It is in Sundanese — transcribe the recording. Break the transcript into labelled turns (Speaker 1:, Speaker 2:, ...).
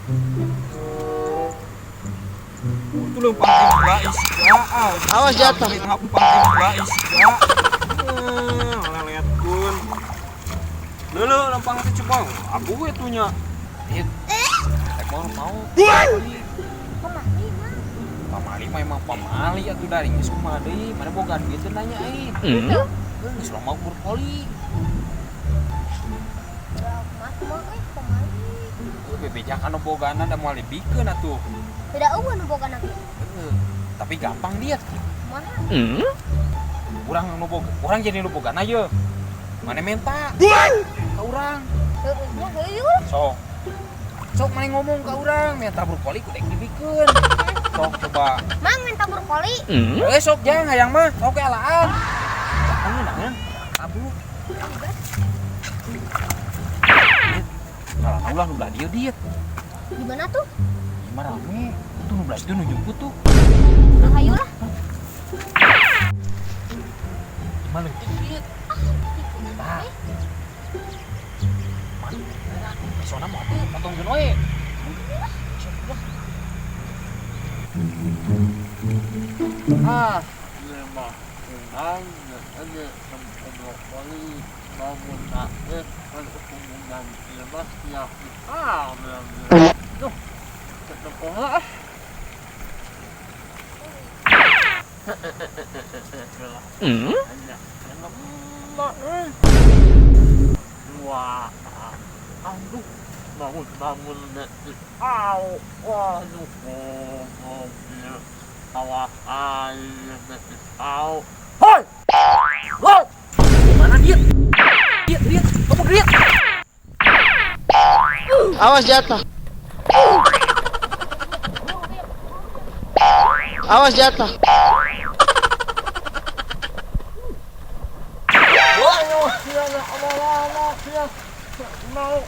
Speaker 1: Itu lempang sebelah isya.
Speaker 2: Awas jatuh.
Speaker 1: Lempang sebelah isya. Lelet pun. Lulu lempang teh coba. Abu itu nya. Rek mau mau.
Speaker 3: Pamali mah.
Speaker 1: Pamali mah emang pamali atuh dari geus kumaha deui, mana boga duit teh nanya euy. Geus loma brokoli.
Speaker 3: Mah mah euy pamali.
Speaker 1: Bebejakan nu bogana da moal dibikeun atuh.
Speaker 3: Tidak eueuh nu bogana ge.
Speaker 1: Heeh. Tapi gampang dia.
Speaker 3: Kumaha?
Speaker 1: Urang nu boga, urang jadi nu bogana ye. Mana menta? Ka urang.
Speaker 3: Heueuh nya heueuh.
Speaker 1: Sok. Sok mana ngomong ka urang, minta brokoli ku dek dibikeun. Sok coba.
Speaker 3: Mang minta brokoli.
Speaker 1: Eh sok jang hayang mah, sok ke alaan. Jangan ngeunangan. Abu. Kalau ulah nu belah dieu diet.
Speaker 3: Di mana tuh?
Speaker 1: Ieu mah rame. Tuh nu belah dieu nu jemput tuh.
Speaker 3: Nah, hayu lah.
Speaker 1: Ieu mah leutik diet. Tah. Mana? Pesona mah teh potongkeun we. Sok ulah.
Speaker 2: Ah, lima kurang ada brokoli bangun takdir hubungan bebas ya ah duh ketemu wah aduh bangun bangun au waduh mobil sawah air au hoi hoi.
Speaker 1: Mana diet? Diet, diet, kamu diet.
Speaker 2: Awas jatuh. Awas jatuh. Mau.